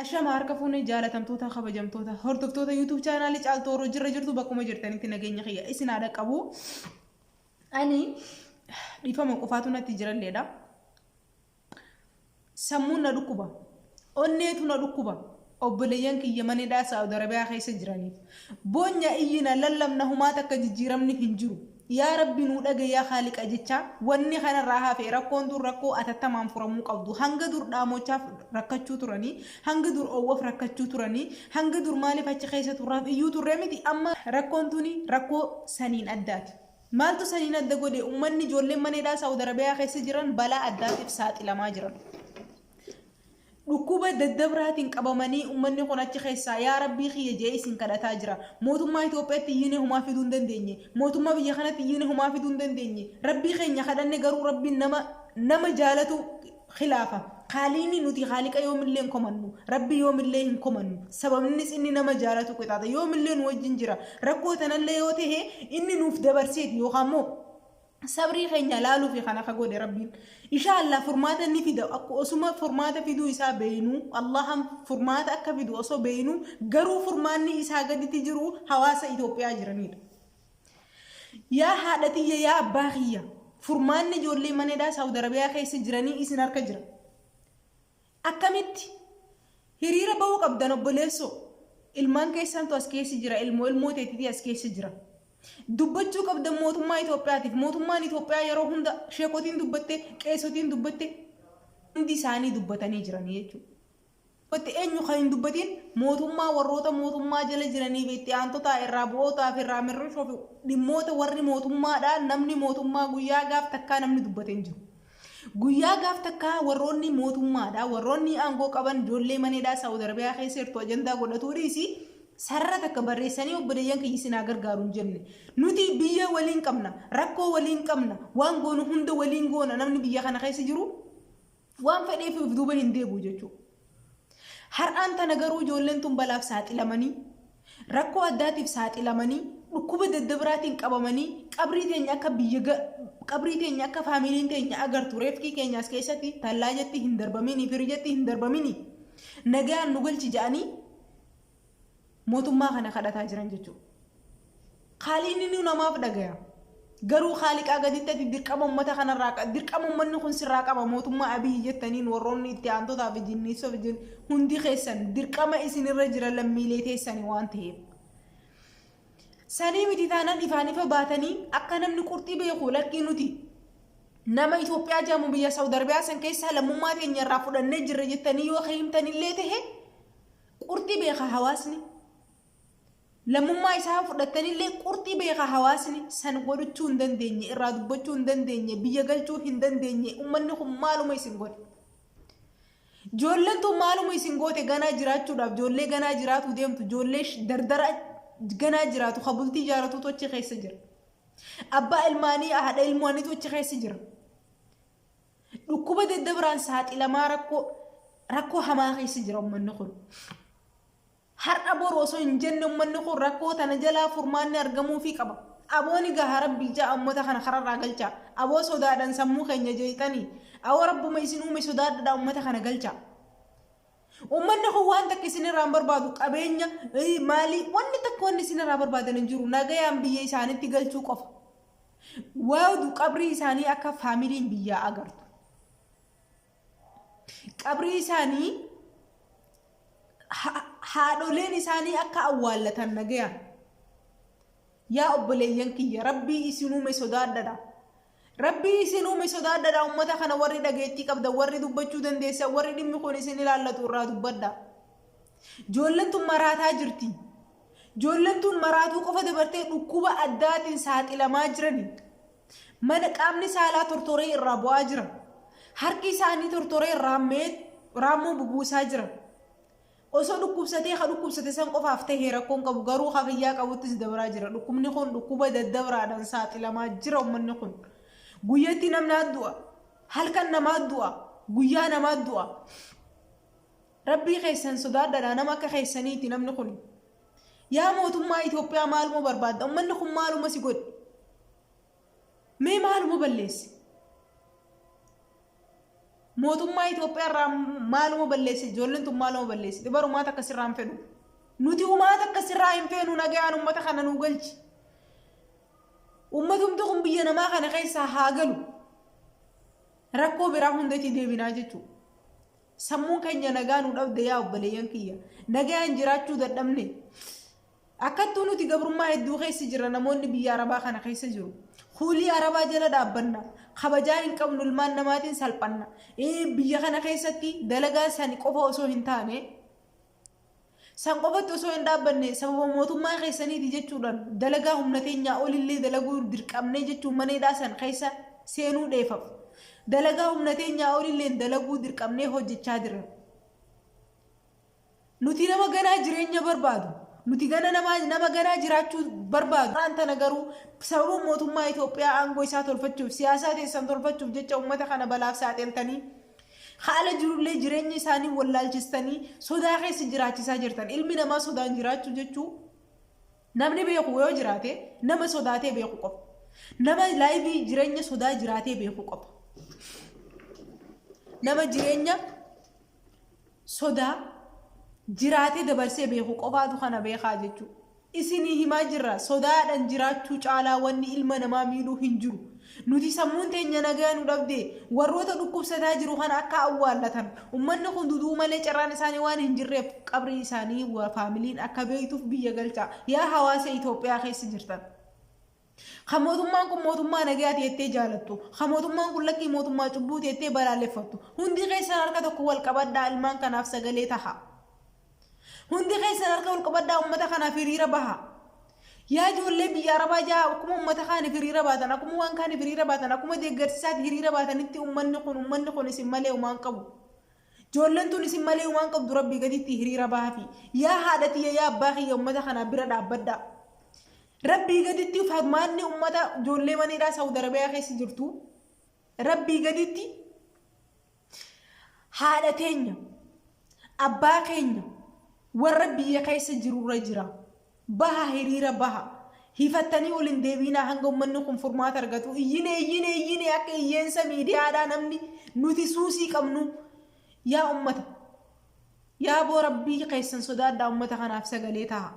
Ashama harka fuune jaalatamtoota kabajamtoota hordoftoota YouTube chaanaalii Caaltuu Oroo jirra jirtu bakkuma jirtanitti nageenya kiyya isin haadha qabu. Ani dhiifama qofaatu natti jiralleedha. Sammuun na dhukkuba. Onneetu na dhukkuba. Obboleeyyan kiyya mana hidhaa Saa'ud Arabiyaa keessa jiraniif. Boonya iyyina lallabna humaa takka jijjiiramni hin jiru. Yaa Rabbi nuu dhaga'i yaa Khaaliqa jechaa wanni kanarraa hafe rakkoon tun rakkoo atattamaan furamuu qabdu. Hanga dur dhaamochaaf rakkachuu turanii, hanga dur oowwaf rakkachuu turanii, hanga dur maaliif achi keessa turraaf iyyuu turre miti amma rakkoon tuni rakkoo saniin addaati. Maaltu saniin adda godhe? Ummanni ijoolleen mana hidhaa Saa'ud Arabiyaa keessa jiran balaa addaatiif saaxilamaa jiran. Dhukkuba daddabraatiin qabamanii ummanni kun achi keessaa yaa Rabbii kiyya je'ee isin kadhataa jira. Mootummaa Itoophiyaatti iyyinee homaa fiduu hin dandeenye. Mootummaa biyya kanatti iyyinee homaa fiduu hin dandeenye. Rabbii keenya kadhanne garuu Rabbiin nama nama jaalatu khilaafa. Kaaliini nuti kaaliqa yoomillee hin komannu. Rabbii yoomillee hin komannu. Sababnis inni nama jaalatu qixaaxa. Yoomillee nu wajjin jira. Rakkoo tanallee yoo tahe inni nuuf dabarseeti yookaan immoo Sabrii keenya laaluufi kana ka godhe Rabbiin. Inshaa Allah furmaata ni fida. Akka osuma furmaata fiduu isaa beeynu, Allahan furmaata akka fidu osoo beeynu, garuu furmaanni isaa gaditti jiru hawaasa Itoophiyaa jiraniidha. Yaa haadha tiyya, yaa abbaa kiyya, furmaanni ijoollee mana hidhaa Saawud Arabiyaa keessa jiranii isin harka jira. Akkamitti? Hiriira bahuu qabdan obboleessoo. Ilmaan keessantu as keessa jira, ilmoo ilmoo teetitii as keessa jira. Dubbachuu qabdan mootummaa Itoophiyaatiif. Mootummaan Itoophiyaa yeroo hunda sheekotiin dubbatte, qeesotiin dubbatte, hundi isaanii dubbatanii jiranii jechuudha. Dubbatte eenyu kan hin dubbatin mootummaa warroota mootummaa jala jiranii fi itti aantotaa irraa bu'ootaa fi irraa mirrishoo fi dhimmoota warri mootummaadhaa namni mootummaa guyyaa gaaf takkaa namni dubbate hin jiru. Guyyaa gaaf takkaa warroonni mootummaadha, warroonni aangoo qaban ijoollee mana hidhaa Saa'ud Arabiyaa keessa jirtu ajandaa godhatuu dhiisi sarara takka barreessanii obboleeyyan kiyya isin haa gargaaru hin jenne. Nuti biyya waliin qabna, rakkoo waliin qabna, waan goonu hunda waliin goona namni biyya kana keessa jiru waan fedheef of duuba hin deebi'u jechuudha. Har'aan tana garuu ijoolleen tun balaaf saaxilamanii, rakkoo addaatiif saaxilamanii, dhukkuba daddabraatiin qabamanii, qabrii teenya akka biyya qabrii teenya akka faamiliin teenya agartu reefkii keenya as keessatti tallaajatti hin darbamini, firijatti hin darbamini, nagayaan nu galchi ja'anii mootummaa kana kadhataa jiran jechuudha. Kaaliqni nu namaaf dhagaya. Garuu kaaliqaa gaditti ati dirqama ummata kanarraa dirqama ummanni kun sirraa qaba mootummaa Abiyyi jettaniin warroonni itti aantotaa fi jinniisoo fi jin hundi keessan dirqama isinirra jira lammiilee teessanii waan ta'eef. Sanii miti taanaan ifaan ifa baatanii akka namni qurxii beeku lakkii nuti nama Itoophiyaa jedhamu biyya Saawud Arabiyaa san keessaa lammummaa teenya irraa fudhannee jirra jettanii yoo himtanillee tahe qurxii beeka hawaasni. Lammummaa isaa fudhattanillee qurxii beeka hawaasni san godhuchuu hin dandeenye, irraa dubbachuu hin dandeenye, biyya galchuu hin dandeenye, ummanni kun maaluma isin godhe? Ijoolleen tun maaluma isin goote ganaa jiraachuudhaaf, ijoollee ganaa jiraatuu deemtu, ijoollee dardara ganaa jiraatu, ka bultii ijaaratuutu achi keessa jira. Abbaa ilmaanii, haadha ilmaaniitu achi keessa jira. Dhukkuba daddabiraan saaxilamaa rakkoo rakkoo hamaa keessa jira ummanni kun. Har'a boru osoo hin jenne ummanni kun rakkoo tana jalaa furmaanni argamuufii qaba. Aboo ni gaha Rabbii ja'a ummata kana kararraa galchaa. Aboo sodaadhan sammuu keenya jeeyxanii. Awoo Rabbuma isin uume sodaadhadhaa ummata kana galchaa. Ummanni kun waan takka isinirraa hin barbaadu qabeenya maalii wanni takka wanni isinirraa barbaadan hin jiru nagayaan biyya isaanitti galchuu qofa. Waadu qabrii isaanii akka faamiliin biyyaa agartu. Qabrii isaanii haadholeen isaanii akka awwaallatan nagayaan. Yaa obboleeyyan kiyya Rabbii isin uume sodaadhadha. Rabbii isin uume sodaadhadha ummata kana warri dhageettii qabdan warri dubbachuu dandeessan warri dhimmi kun isin ilaallatu irraa dubbadha. Ijoolleen tun maraataa jirti. Ijoolleen tun maraatuu qofa dabartee dhukkuba addaatiin saaxilamaa jirani. Mana qaamni saalaa tortoree irraa bu'aa jira. Harki isaanii tortoree raammee raammoo bubuusaa jira. Osoo dhukkubsatee ka dhukkubsate san qofaaf tahee rakkoon qabu garuu ka fayyaa qabuttis dabraa jira. Dhukkubni kun dhukkuba daddabraadhaan saaxilamaa jira ummanni kun. Guyyatti namni du'a. Halkan namaa du'a. Guyyaa namaa du'a. Rabbii keessan sodaadhadha nama akka keessaniiti namni kun. Yaa mootummaa Itoophiyaa maaluma barbaadda? Ummanni kun maaluma si godhe? Mee maaluma balleesse? Mootummaa Itoophiyaa irraa maaluma balleesse? Ijoolleen tun maaluma balleessite? Bara umaata akka sirraa hin fedhu. Nuti umaata akka sirraa hin feenu, nagayaan ummata kana nuu galchi. Ummatumti kun biyya namaa kana keessaa haa galu. Rakkoo biraa hundatti deebinaa jechuudha. Sammuun keenya nagaa nu dhabde, yaa obboleeyyan kiyya. Nagayaan jiraachuu dadhabne. Akkattuu nuti gabrummaa hedduu keessa jirra, namoonni biyya Arabaa kana keessa jiru. Kuulii Arabaa jala dhaabbanna. Kabajaa hin qabnu, ilmaan namaatiin salphanna. Biyya kana keessatti dalagaa sani qofa osoo hin taane, san qofatti osoo hin dhaabbanne, sababa mootummaa keessaniiti jechuudhaan dalagaa humna teenyaa olillee dalaguu dirqamnee jechuun mana hidhaa san keessa seenuu dheefaf. Dalagaa humna teenyaa olillee dalaguu dirqamnee hojjechaa jirra. Nuti nama ganaa jireenya barbaadu. Nuti gana nama ganaa jiraachuu barbaadu. Waan tana garuu sababa mootummaa Itoophiyaa aangoo isaa tolfachuuf, siyaasaa teessan tolfachuuf jecha uummata kana balaaf saaxiltanii, haala jirullee jireenya isaanii wallaalchistanii sodaa keessa jiraachisaa jirtan. Ilmi namaa sodaan jiraachuu jechuu namni beeku yoo jiraate, nama sodaatee beeku qofa. Nama life jireenya sodaa jiraatee beeku qofa. Nama jireenya sodaa jiraatee dabarsee beeku qofaatu kana beekaa jechuudha. Isinii himaa jirra, sodaadhaan jiraachuu caalaa wanni ilma namaa miidhuu hin jiru. Nuti sammuun teenya nagaa nu dhabde, warroota dhukkubsataa jiru kana akka awwaallatan, uummanni kun duduu malee carraan isaanii waan hin jirreef, qabrii isaanii faamiliin akka beektuuf biyya galchaa. Yaa hawaasa Itoophiyaa keessa jirtan. Kan mootummaan kun mootummaa nagayaati jettee jaalattu, kan mootummaan kun lakkii mootummaa cubbuuti jettee balaaleffattu, hundi keessan harka tokko wal qabadhaa, ilmaan kanaaf sagalee taha. Hundi keessan harka wal qabadhaa, uummata kanaaf hiriira baha. Yaa ijoollee biyya Arabaa jaa, akkuma uummata kaaniif hiriira baatan, akkuma waan kaaniif hiriira baatan, akkuma deeggarsiisaatti hiriira baatanitti, uummanni kun isin malee uumaan qabu. Ijoolleen tun isin malee uumaan qabdu, Rabbii gaditti hiriira bahafi. Yaa haadha tiyya, yaa abbaa kiyya, uummata kanaa bira dhaabbadhaa. Rabbii gaditti furmaanni uummata ijoollee maniidhaa Saawud Arabiyaa keessa jirtu, Rabbii gaditti haadha teenya, abbaa keenya warra biyya keessa jirurra jira. Baha, hiriira baha. Hifattanii ol hin deebiinaa hanga uummanni kun furmaata argatu. Iyyine, iyyine, iyyine, akka iyyeensa miidiyaadhaa namni nuti suusii qabnu. Yaa uummata. Yaa boo, Rabbii keessan sodaadhaa, uummata kanaaf sagalee ta'a.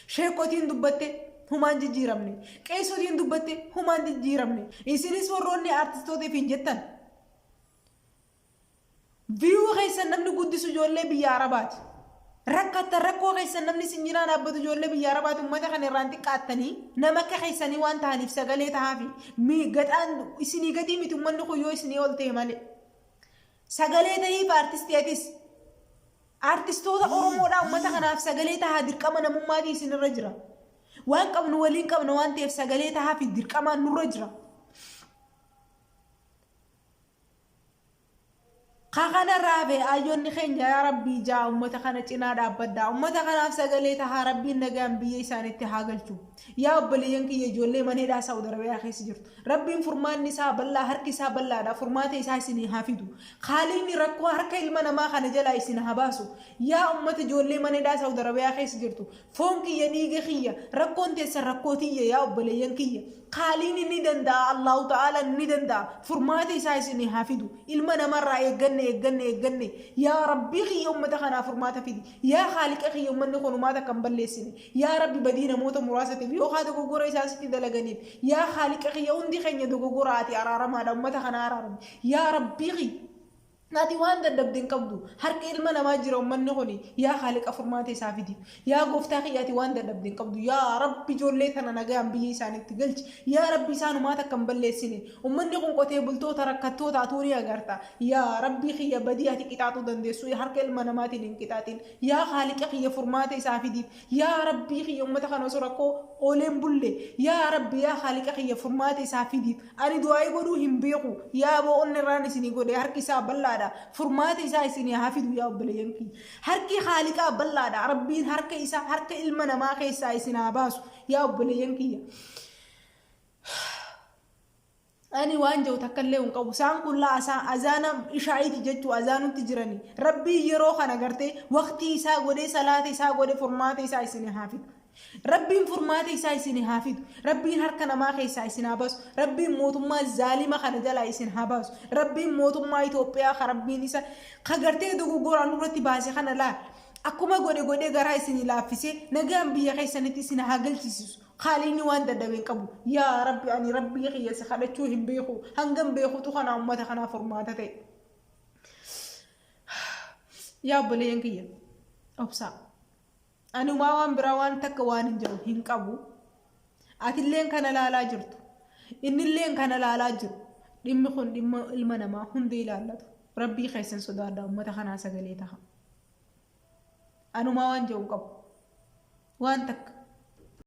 Sheekotiin dubbatte, humaan jijjiiramne. Qeessotiin dubbatte, humaan jijjiiramne. Isinis warroonni aartistootiif hin jettan. View keessan namni guddisu ijoollee biyya Arabaati. Rakkattan, rakkoo keessan namni isin jiraa dhaabbatu ijoollee biyya Arabaati. Uummata kana irraan xiqqaattanii nama akka keessanii waan ta'aniif sagalee tahaafi gaxaan isinii gadii miti, uummanni kun yoo isinii ol ta'e malee. Sagalee tahiif aartistii atis. Aartistoota Oromoodhaa, uummata kanaaf sagalee tahaa, dirqama namummaatii isinirra jira. Waan qabnu waliin qabna waan ta'eef sagalee tahaafi, dirqamaan nurra jira. Ka kana raafe ayyoonni keenya, yaa Rabbii jaa, uummata kana cinaa dhaabbadhaa. Uummata kanaaf sagalee tahaa, Rabbiin nagaan biyya isaaniitti haa galchu. Yaa obboleeyyan kiyya, ijoollee maneedhaa Saawud Arabiyaa keessa jirtu. Rabbiin furmaanni isaa bal'aa, harki isaa bal'aadha. Furmaata isaa isinii haa fidu. Haaliin rakkoo harka ilma namaa kana jalaa isin haa baasu. Yaa uummata ijoollee maneedhaa Saawud Arabiyaa keessa jirtu. Foon kiyya, dhiiga kiyya, rakkoon teessan rakkoo tiyya, yaa obboleeyyan kiyya. Haaliin ni danda'a, Allahu ta'ala ni danda'a. Furmaata isaa isinii haa fidu. Ilma namarraa eegganne, eegganne, eegganne. Yaa Rabbii kiyya, uummata kanaaf furmaata fidi. Yaa Haaliqa kiyya, uummanni kun uummata kan balleessine. Yaa Rabbi, badii namoota muraasatiif yookaan dogoggora isaan sitti dalaganiif. Yaa Haaliqa kiyya, hundi keenya dogoggora, ati araaramaadha, uummata kana araarami. Yaa Rabbii kiyya. Ati waan dadhabde hin qabdu. Harka ilma namaa jira uummanni kuni. Yaa Haaliqa, furmaata isaa fidi. Yaa gooftaa kiyya, ati waan dadhabde hin qabdu. Yaa Rabbi, ijoollee tana nagaan biyya isaaniitti galchi. Yaa Rabbi, isaanumaa takka hin balleessine. Uummanni kun qotee bultoota, rakkattoota, atuu ni agarta. Yaa Rabbi kiyya, badii ati qixaaxuu dandeessu harka ilma namaatiin hin qixaaxin. Yaa Haaliqa kiyya, furmaata isaa fidiif. Yaa Rabbii kiyya, uummata kana osoo rakkoo ooleen bulle. Yaa Rabbi, yaa Haaliqa kiyya, furmaata isaa fidiif. Ani du'aa'ii godhuu hin beeku. Yaa boo, onni irraan isinii godhe, harki isaa bal'aadha. Furmaata isaa isinii haa fidu, yaa obboleeyyan kiyya. Harki Haaliqaa bal'aadha. Rabbiin harka isaa harka ilma namaa keessaa isin haa baasu, yaa obboleeyyan kiyya. Ani waan jiru takka illee hin qabu. Isaan kun laa azaana ishaa'iiti jechuu azaanutti jirani. Rabbiin yeroo kana gartee waqtii isaa godhee, salaata isaa godhee, furmaata isaa isin haa fidu. Rabbiin furmaata isaa isin haa fidu. Rabbiin harka namaa keessaa isin haa baasu. Rabbiin mootummaa zaalima kana jalaa isin haa baasu. Rabbiin mootummaa Itoophiyaa ka Rabbiin isa ka gartee dogoggoraan nurratti baase kana laa akkuma godhe godhee garaa isin laaffisee nagaan biyya keessanitti isin haa galchisiisu. Kaaliini waan dadhabe hin qabu. Yaa Rabbi, ani Rabbii kiyya si kadhachuu hin beeku. Hangam beekutu kana uummata kanaaf furmaata ta'e. Yaa obboleeyyan kiyya, obsaa. Anumaa waan biraa waan takka waan hin jiru hin qabu. Atilleen kana laalaa jirtu. Innilleen kana laalaa jiru. Dhimmi kun dhimma ilma namaa hundi ilaallatu. Rabbii keessan sodaadhaa, uummata kanaa sagalee taha. Anumaa waan jiru hin qabu. Waan takka.